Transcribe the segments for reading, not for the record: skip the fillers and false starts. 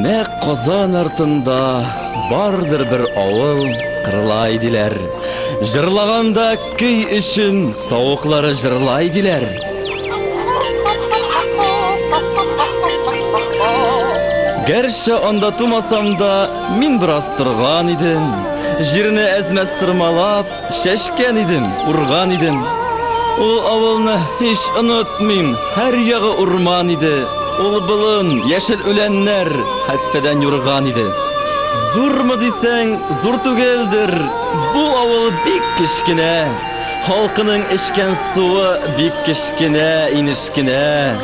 Нәкъ Казан артында бардыр бер авыл, Кырлай диләр. Җырлаганда көй өчен тавыклары җырлай диләр. Гәрчә анда тумасам да, мин бераз торган идем. Җирне әзмәс тырмалап, Чәчкән идем, урган идем. Ул авылны һич онытмыйм, һәр ягы урман иде. Ул болын, яшел үләннәр, хәтфәдән юрган иде. Зурмы дисәң, зур түгелдер, бу авыл бик кечкенә. Халкының эчкән суы бик кечкенә, инеш кенә.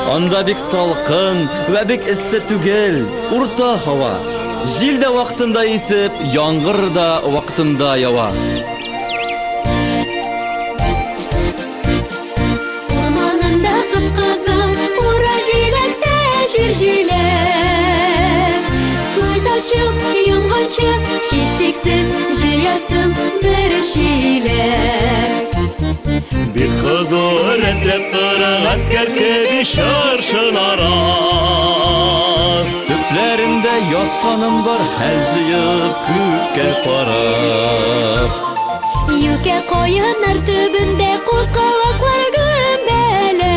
Анда бик салкын вә бик эссе түгел, урта һава. Җил дә вакытында исеп, яңгыр да вакытында ява. Урманында кып-кызыл кура җиләктә җир җиләк. Күз ачып йомганчы, һичшиксез җыясың бер чиләк. Бик кызу рәт-рәт тора гаскәр кеби чыршылар. Төпләрендә ятканым бар, хәл җыеп, күккә карап. Юкә каеннар төбендә кузгалаклар гөмбәләр.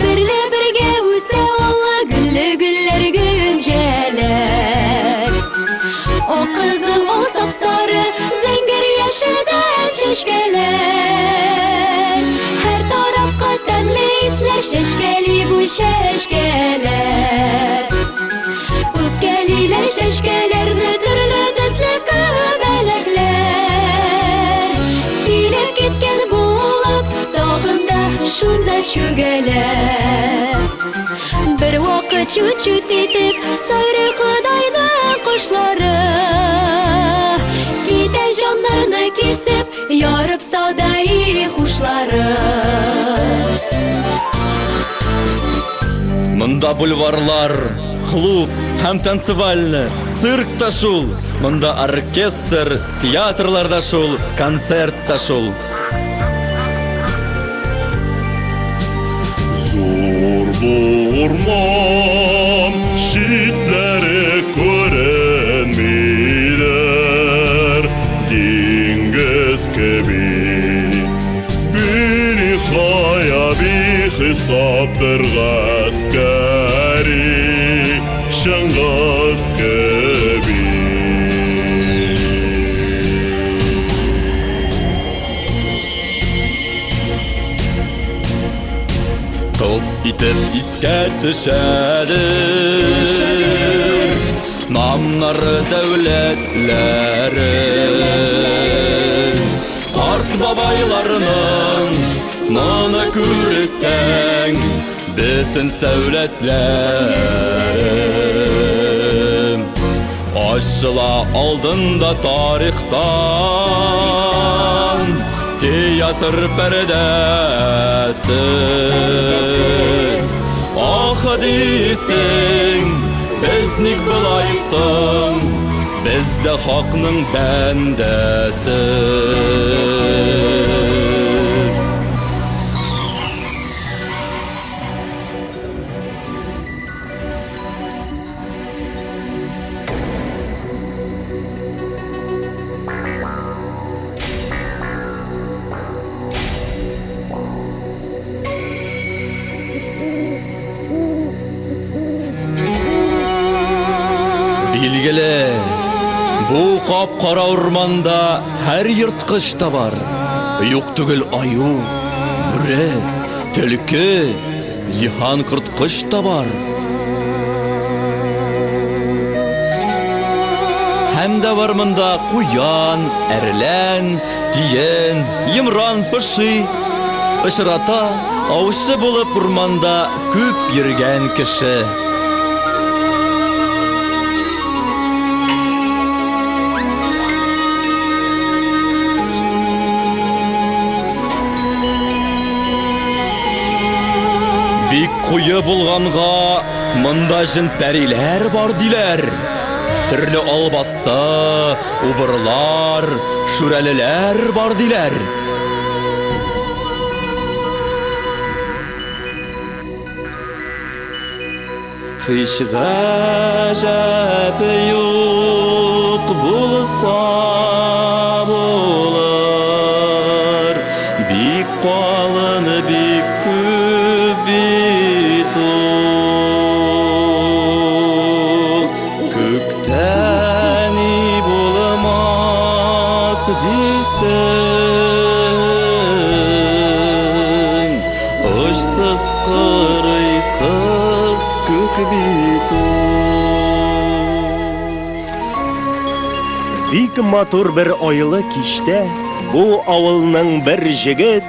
Берле бергә үсә алла гөлле гөлләр гөнҗәләр. Ак кызыл ал сап-сары зәңгәр яшелдән чәчкәләр. Һәр тарафка тәмле исләр чәчкәли бу чәчкәләр. Үпкәлиләр чәчкәләрне төрле төсле күбәләкләр. Килеп киткән булып, тагын да шунда чүгәләр. Бер вакыт чут-чут итеп сайрый Ходайның кошлары. Китә җаннарны кисеп, ярып садаи хушлары. Монда бульварлар, клуб һәм танцевальны, цирк та шул. Монда оркестр, театрлар да шул, концерт та шул. Зур бу урман, читләре күренмиләр, диңгез кеби. Биниһая бихисаптыр гаскәри, Чыңгыз кеби. Кылт итеп искә төшәдер Намнары дәүләтләре. Карт бабайларның моны күрсәң, бөтен сәүләтләре Ачыла алдында тарихтан театр пәрдәсе. Ах, дисең, без ник болай соң? Без дә хакның бәндәсе. Билгеле, бу кап-кара урманда һәр ерткыч та бар. Юк түгел аю, бүре, төлке, җиһан корткыч та бар. Һәм дә бар монда куян, әрлән, тиен, йомран, поши. Очрата, аучы булып урманда күп йөргән кеше. Бик куе булганга монда җен-пәриләр бар диләр. Төрле албасты, убырлар, шүрәлеләр бар диләр. Һич гаҗәп юк булса булыр, бик калын, бик күп бит ул. Күктә ни булмас дисең, очсыз кырыйсыз күк бит ул. Бик матур бер айлы кичтә бу авылның бер җегет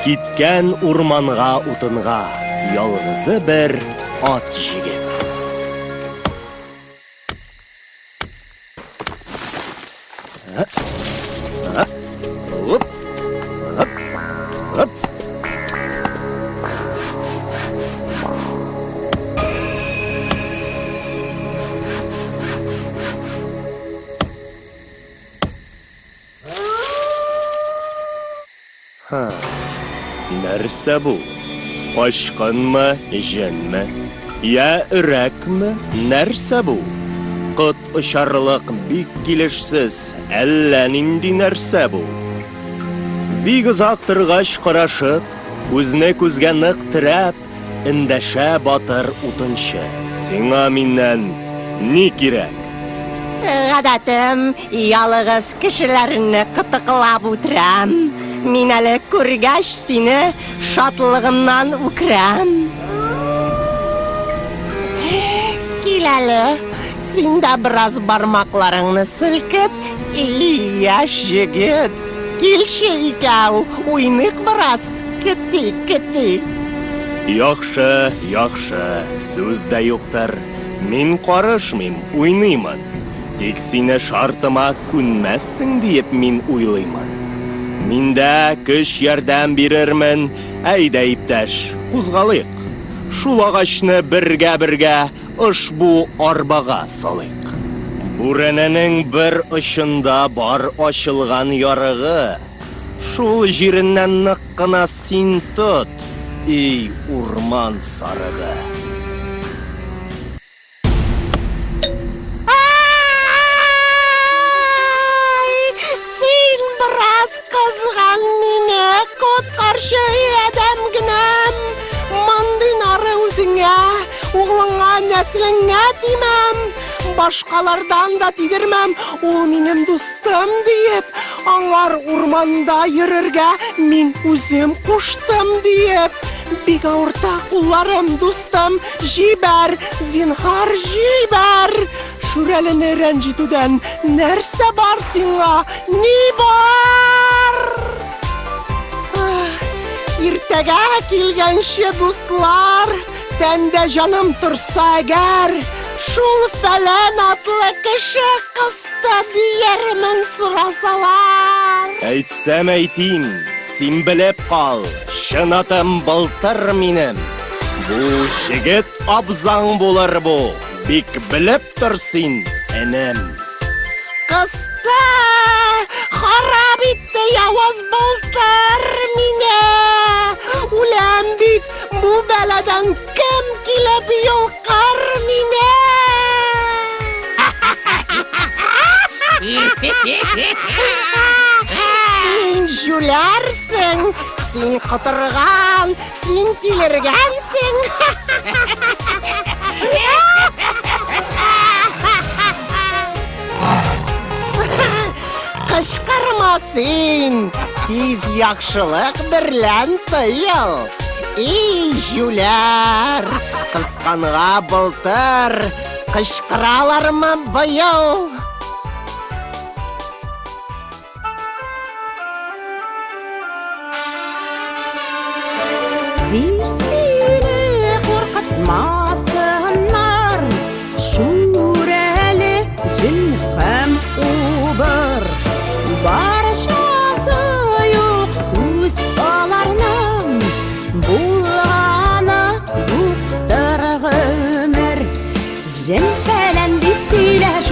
киткән урманга утынга, ялгызы бер ат җигеп. Оп, оп, оп. Ха, нәрсә бу? Качкынмы, җенме? Я өрәкме? Нәрсә бу? Кот очарлык бик килешсез, әллә нинди нәрсә бу? Бик озак торгач карашып, күзне күзгә нык терәп, эндәшә батыр утынчы. Сиңа миннән ни кирәк? Гадәтем, ялгыз кешеләрне кытыклап үтерәм. Мин әле күргәч сине шатлыгымнан үкерәм. Кил әле, син дә бераз бармакларыңны селкет. И, яшь егет, килче икәү, уйныйк бераз. Китик, китик. Яхшы, яхшы, сүз дә юктыр. Мин карышмыйм, уйныймын. Тик сине шартыма күнмәссең диеп мин уйлыймын. Миндә көч ярдәм бирермен. Әйдә, иптәш, кузгалыйк. Шул агачны бергә-бергә ошбу арбага салыйк. Бүрәнәнең бер очында бар ачылган ярыгы. Шул җиреннән нык кына син тот, эй урман сарыгы. Ай! Син бераз кызган мине, коткарчы адәм генәм. Мондый нары үзеңә, углыңа, нәселеңә тимәм. Башкалардан да тидермәм, ул минем дустым диеп, аңар урманда йөрергә мин үзем куштым диеп. Бик авырта кулларым, дустым, җибәр, зинһар җибәр. Шүрәлене рәнҗетүдән нәрсә бар сиңа? Ни бар? Иртәгә килгәнче, дуслар, тәндә җаным торса әгәр, шул фәлән атлы кеше кысты диярмен сорасалар. Әйтсәм әйтим, син белеп кал, чын атым Былтыр минем. Бу җегет абзаң булыр бу, бик белеп тор син, энем. Кысты, харап итте явыз Былтыр мине. Үләм бит, бу бәладән кем килеп йолкыр мине? Син җүләрсең, син котырган, син тилергәнсең. Кычкырма син, тиз яхшылык берлән тыел. И, җүләр, кысканга былтыр, кычкыралармы быел? Һич сине куркытмасыннар, Шүрәле, җен һәм убыр. Барчасы юк сүз аларның, Булганы юктыр гомер. Җен фәлән дип сөйләш.